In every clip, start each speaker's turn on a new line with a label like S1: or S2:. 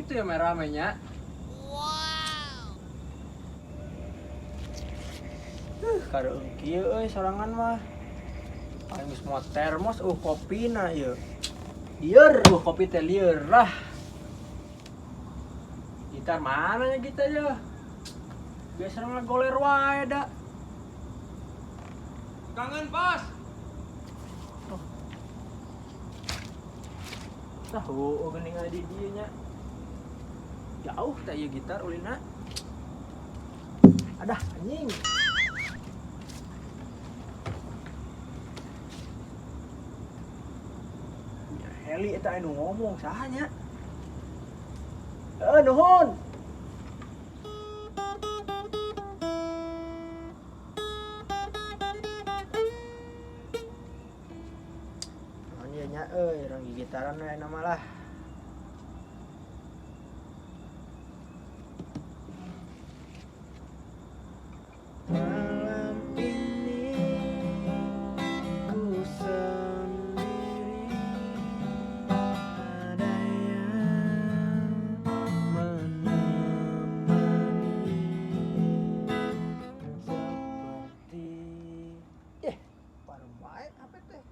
S1: Gitu ya merah-ramenya. Wow. Kareung kieu euy sorangan mah. Aing geus moal termos kopina ieu. Lieur kopi teh lieur lah. Gitar mana ya gitar ya? Biasa mah goler wae da.
S2: Kangen, Bos.
S1: Oh. Tah heueuh geuning di dieu nya. Jauh teh ieu gitar ulina. Adah anjing. Heli eta anu ngomong saha nya? Heuh nuhun. Naon ieu nya euy, urang gigitaran we ayeuna mah lah. Malam ini ku sendiri, ada yang menemani seperti baru baik apa teh?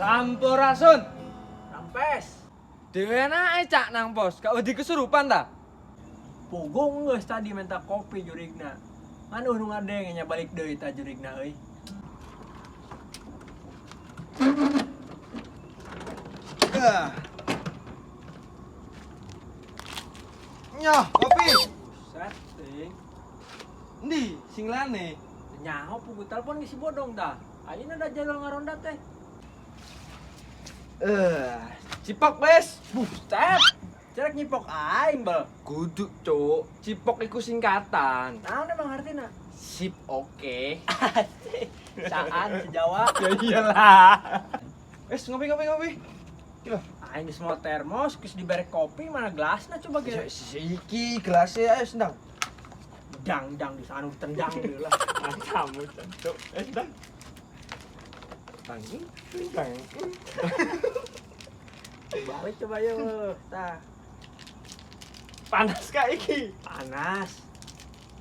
S2: Sampurasun.
S1: Rampes.
S2: Dhewean ae cak nang pos, gak wedi kesurupan ta?
S1: Pogong geus tadi minta kopi jurigna. Ngan nu ngadeng nya balik deui ta jurigna euy.
S2: Nyoh, kopi.
S1: Buset, ting.
S2: Endi sing lane?
S1: Nyaho pugu telepon geus si bodong tah. Ayeuna da jalur ngaronda teh.
S2: Cipok wis.
S1: Buset. Cerek nyipok aing, bel.
S2: Kudu, Cuk. Cipok iku singkatan.
S1: Naon emang artina?
S2: Sip, oke.
S1: Saan sejawa.
S2: Ya iyalah. Wis ngopi ngopi ngopi. Iki lho.
S1: Aing geus mau termos, geus dibere kopi, mana gelasna coba ge.
S2: Iki gelasnya ayo sendang.
S1: Dang dang di sana tendang deui lah.
S2: Kamu cuk. Sendang. Tang tang.
S1: Balik coba yuk. Tah.
S2: Panas kak iki?
S1: Panas.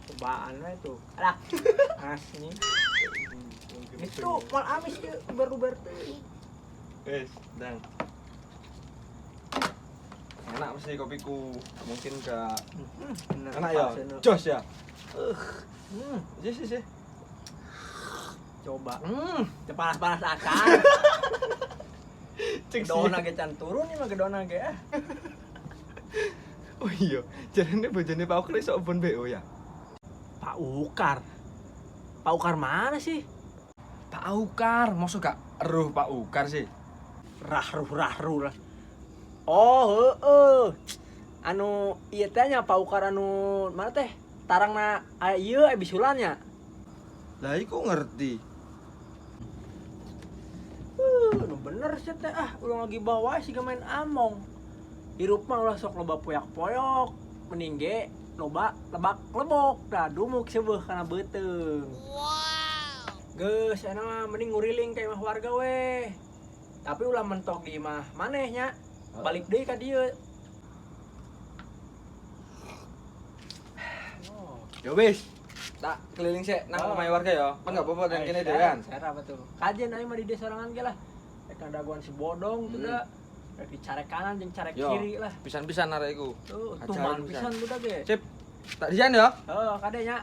S1: Cobaan we tuh. Alah. Panas nih. Itu mal amis ke uber-uber teh.
S2: Wis, ndang. Enak mesti kopiku. Mungkin gak
S1: Bener.
S2: enak ya. Jos ya.
S1: Hmm.
S2: Si si si.
S1: Coba.
S2: Hmm.
S1: Teu panas-panas acan.
S2: Cek
S1: Gedona ge can turun ieu mah gedona ge ah.
S2: Oh iya, jarene bojone Pak Ukar iso obon BO ya?
S1: Pak Ukar. Pak Ukar mana sih?
S2: Pak Ukar, mosok gak eruh Pak Ukar sih?
S1: Rahruh rahruh lah. Oh, heeh. Anu ieu teh nya Pak Ukar anu mana teh? Tarangna ieu bisulannya.
S2: Lah iku ngerti.
S1: Nu bener sih teh ah, ulah lagi bawa sih main among. Hirup mah ulah sok loba poyak-poyok, mending ge loba lebak-lebok, dah dumuk seubeuh kana beuteung. Wow. Geus enak mah mending nguriling ka imah warga weh. Tapi ulah mentok di imah maneh nya. Balik deui ka dieu. Oh.
S2: Ya wis, tak keliling sik nang omahe warga ya. Kan gak apa-apa nang kene dhewean.
S1: Saya apa tuh? Kajian aing mah di desa sorangan ge lah. Rek ngadaguan si bodong tuh da. Rek dicarek kanan jeung carek
S2: Yo,
S1: kiri lah.
S2: Pisan-pisan arek iku.
S1: Tuh,
S2: Ajaran
S1: tuman
S2: pisan.
S1: pisan tuh da ge.
S2: Sip. Tak dijan ya.
S1: Heeh, kade nya.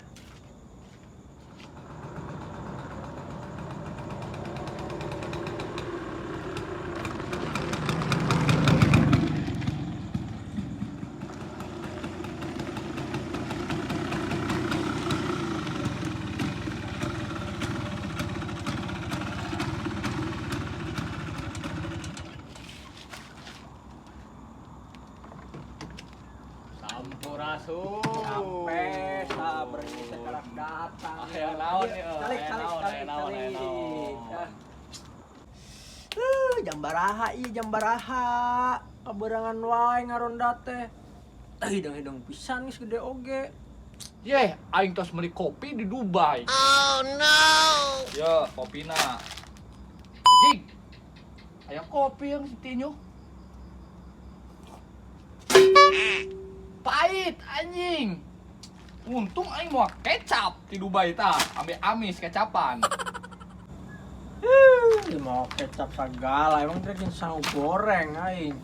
S3: Sampurasun.
S1: Sampai sabar ini sekarang datang.
S3: Aya naon ieu?
S1: Calik,
S3: Aya
S1: calik,
S3: naon,
S1: calik,
S3: aya naon, aya
S1: calik.
S3: naon.
S1: Jam baraha ieu jam baraha. Kaberangan wae ngaronda teh. Tah hidung-hidung pisan geus gede oge.
S3: Yeh, aing tos meuli kopi di Dubai.
S4: Oh no!
S3: Yo, kopina. Anjing. Aya kopi yang tinyu. Pahit anjing. Untung aing mau kecap di Dubai tah, ambil amis kecapan.
S1: Dia mau kecap segala, emang rek sangu goreng aing.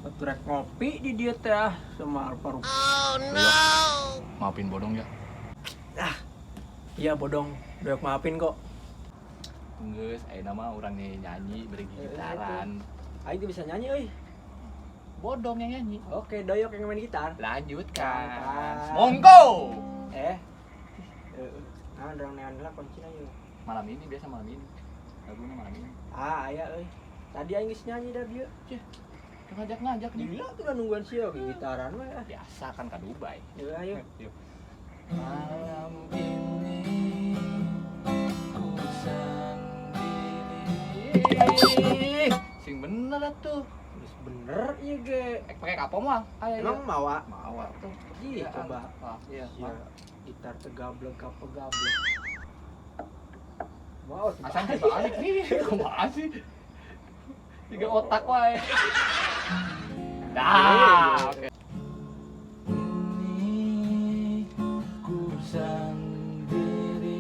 S1: Batu rek ngopi di dieu teh ah, sama paru.
S4: Oh no!
S3: Maafin bodong ya.
S1: Ah. Iya bodong, doyok maafin kok.
S3: Geus, ayeuna mah urang nyanyi beri gitaran.
S1: Aing tuh bisa nyanyi euy.
S3: Bodong yang nyanyi.
S1: Oke, doyok yang main gitar.
S3: Lanjutkan.
S1: Lanjutkan.
S3: Monggo.
S1: Nah, dorong nean lah kuncina yuk.
S3: Malam ini biasa malam ini. Lagunya malam ini.
S1: Ah, aya euy. Tadi aing geus nyanyi dah bieu.
S3: Cih, ngajak-ngajak nih.
S1: Gila tuh udah nungguan sia oge gitaran we ah.
S3: Biasa kan ke Dubai.
S1: Yuk, ayo.
S3: Yuk. Malam ini ku sendiri. Sing bener atuh.
S1: Geus bener ieu ge.
S3: Pakai kapo mah? Ayo,
S1: Emang mawa?
S3: mawa tuh.
S1: Ih,
S3: Iya,
S1: coba.
S3: Ah, iya.
S1: Sia, gitar tegablek kapegablek. Wow,
S3: Asan dibalik nih, kumaha sih? Tiga otak wae. Dah, oke. Ini ku sendiri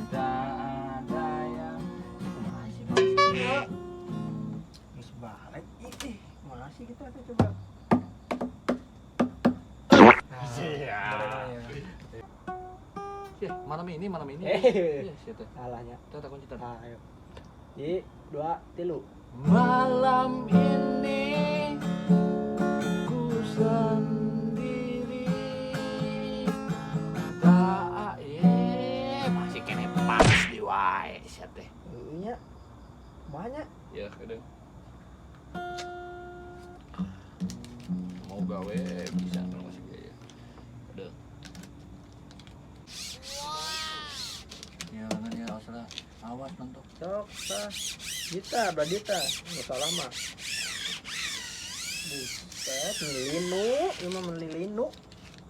S3: tak ada yang kumaha sih Mas?
S1: Geus balik ih, kumaha sih kita tuh coba. Nah,
S3: Iya.
S1: boleh.
S3: Iya, malam ini, malam ini.
S1: Eh.
S3: Iya, sia teh.
S1: Salahnya.
S3: Teh tak kunci teh.
S1: Ah, ayo. 1, 2, 3.
S3: Malam ini ku sendiri tak masih kene pas di wae sia teh.
S1: Nya. Banyak.
S3: Ya, udah. Mau gawe bisa kalau masih biaya. Udah. Ya, kan ya, awas lah. Awas nonton.
S1: Sok, sah. Gitar, belah gitar. Nggak salah mah. Buset, melinu. Ini mah melinu.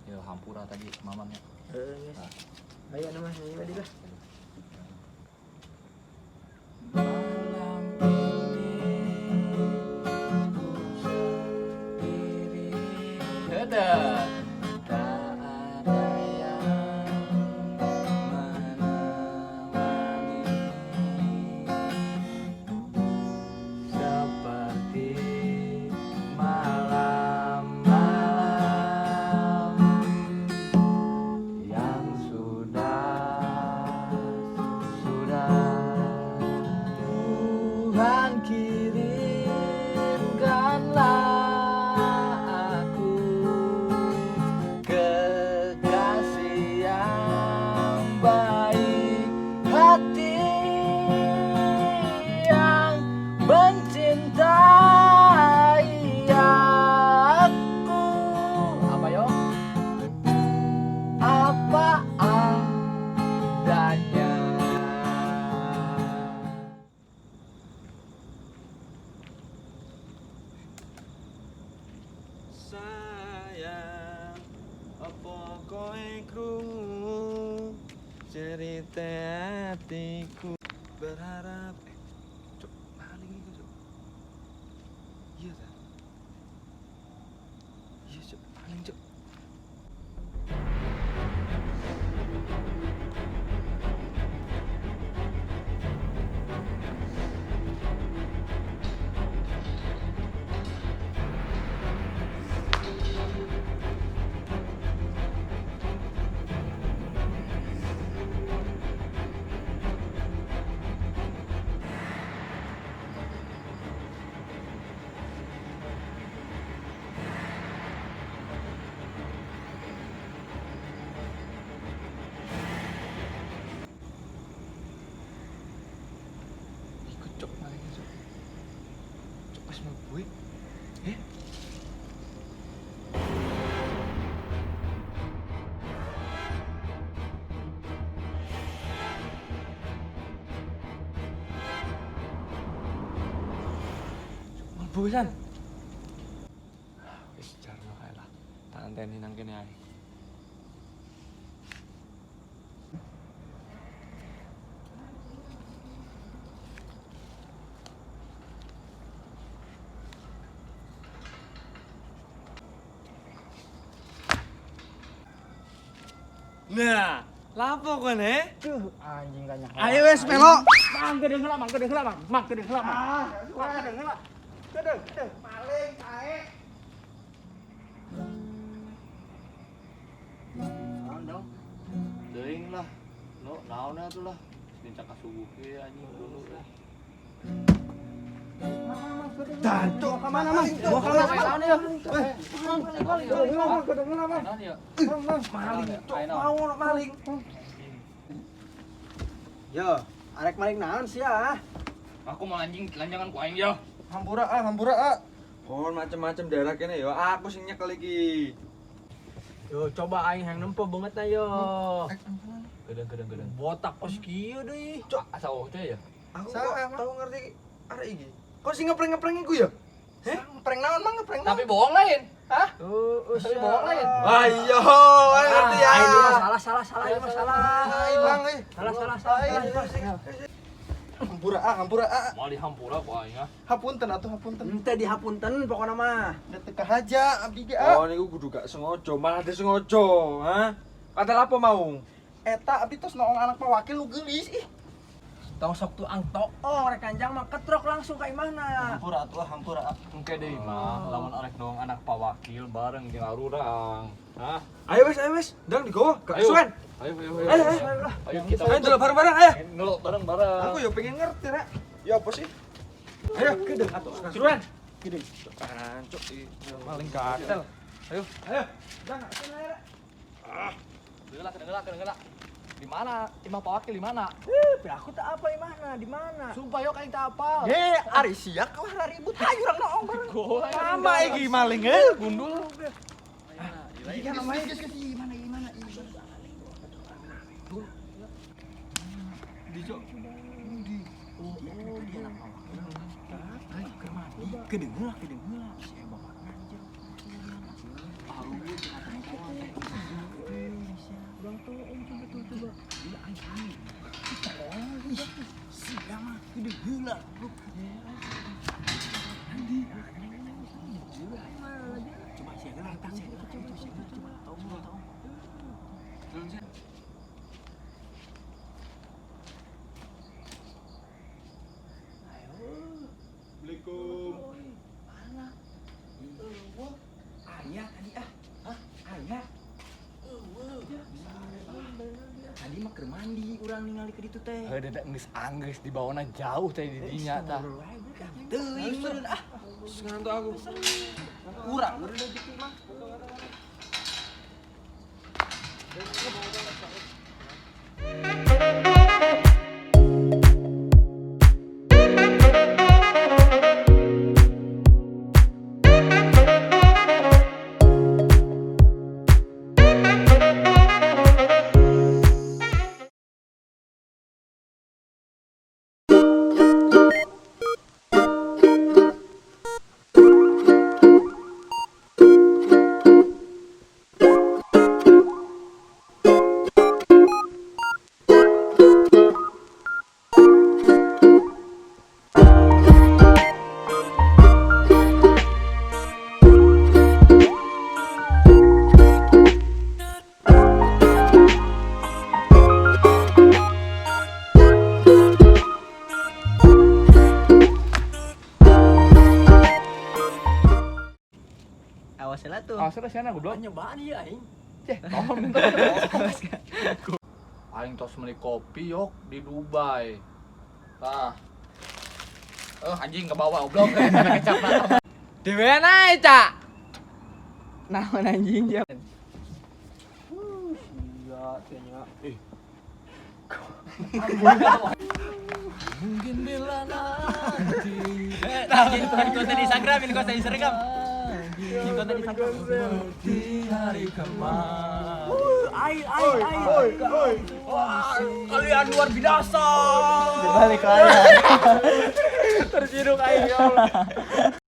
S3: Ya, hampura tadi mamangnya.
S1: Heeh, geus. Ayo nama nyanyi tadi lah.
S3: Malam ini ku sendiri. Dadah. Tak ada yang menemani seperti malam-malam yang sudah Tuhan kirimkanlah aku kekasih yang baik hati yang mencintai aku. Apa yo? Apa adanya.
S2: Sayang, apa kowe krungu cerita hatiku berharap cuk maling iku cuk. Iya ta? Iya cuk, maling cuk. Iku cuk maling cuk. Cuk pas mlebu. Eh? Kebo pisan. Wis jarno kae lah. Tak anteni nang kene ae. Nah, lapo kon eh?
S1: Anjing banyak.
S4: Ayo wes melo.
S1: Mang gede heula, mang gede heula, mang. Mang gede heula, mang. Mang gede heula. Gede, gede.
S4: Maling kae.
S3: Naon dong? Teuing lah. No, naon atuh lah. Lincak kasuguh ge anjing dulu lah.
S4: Dancuk ka mana, Mang? Mau ka mana?
S3: Naon ya?
S4: Maling, cuk. Mau ono maling.
S1: Yo, arek maling naon sih ya?
S3: Aku mau anjing telanjangan ku aing yo.
S2: Hampura ah, hampura ah. Kon macem-macem daerah kene ya, aku sing nyekel iki.
S1: Yo, coba aing hayang nempo banget na yo.
S3: Gedeng gedeng gedeng.
S1: Botak kos kieu deui.
S3: Cok, asa oh teh ya.
S2: Aku kok tau ngerti arek iki. Kok sing ngeprank-ngeprank iku ya?
S4: Heh? Ngeprank naon, Mang? Ngeprank naon?
S3: Tapi bohong lain. Hah?
S1: Oh,
S3: Tapi bohong lain.
S2: Wah iya, ayo ngerti ya.
S1: Aing mah salah salah salah ini mah salah.
S2: Ah, ilang eh.
S1: Salah salah salah. Salah.
S4: Hampura ah, hampura ah.
S3: Mau dihampura ku aing ah.
S4: Hapunten atuh hapunten.
S1: Ente dihapunten pokona mah.
S4: Da teu kahaja abdi ge ah.
S2: Oh niku kudu gak sengaja, malah dia sengaja, ha? Kata apa mau?
S4: Eta abdi tos noong anak pawakil nu geulis ih.
S1: Tong sok tuang toong rek kanjang mah ketrok langsung ka imahna.
S4: Hampura atuh hampura ah.
S3: Engke deui mah lamun arek dong anak pawakil bareng jeung arurang. Hah?
S2: Ayo wes, ayo wes, ndang digowo, gak
S3: Ayo.
S2: kesuwen.
S3: Ayo ayo ayo.
S2: Ayo, ayo.
S3: Ayo kita.
S2: Ayo ndelok bareng-bareng, ayo.
S3: Ngelok bareng-bareng.
S2: Aku ya pengen ngerti, Rek. Ya apa sih? Ayo, gedeng atuh. Seruan. Gedeng. Ancuk iki maling gatel. Ayo, ayo. Ndang, gak kesuwen, ayo, Rek.
S3: Dengelah, dengelah, dengelah. Di mana? Imah pawakil di mana?
S1: Eh, aku tak apa imahna, di mana?
S3: Sumpah yo aing tak apal.
S4: He, ari sia kalah ribut hayu urang noong bareng.
S2: Sama iki maling eh.
S3: Gundul.
S4: Iya namanya geus geus ih, mana ih, mana ih.
S2: Di cok.
S1: Oh, dia anak pawakil. Keur mandi, geudeung heula, geudeung heula. Si bapakna di jero. Urang toong coba tuh coba. Gila aing. Toong ih. Sia mah geudeung heula. Andi. Coba sia heula, tah sia heula, coba sia heula, coba toong toong.
S2: Assalamualaikum.
S1: Mana? Aya tadi ah. Hah? Aya. Tadi mah keur mandi urang ningali ke ditu teh.
S3: Heuh dedak geus anggeus dibawana jauh teh di dinya tah.
S1: Teuing meureun ah.
S2: Terus ngantuk aku.
S4: Urang meureun gitu mah.
S1: Awas lah tuh.
S3: Awas lah siana goblok.
S1: Nyobaan ieu aing.
S3: Ceh, tolong minta. Aing tos meuli kopi yok di Dubai. Tah. Anjing ke bawah goblok. Kecap lah.
S2: Dewean ae, Cak.
S4: Naon anjing dia.
S1: Iya, tanya.
S3: Mungkin bila nanti.
S1: Ini konten Instagram, ini konten Instagram. Ini konten Instagram.
S3: Di hari kemarin.
S1: Ai ai ai. Wah, kalian luar biasa.
S4: Balik layar.
S1: Terciduk aing ya Allah.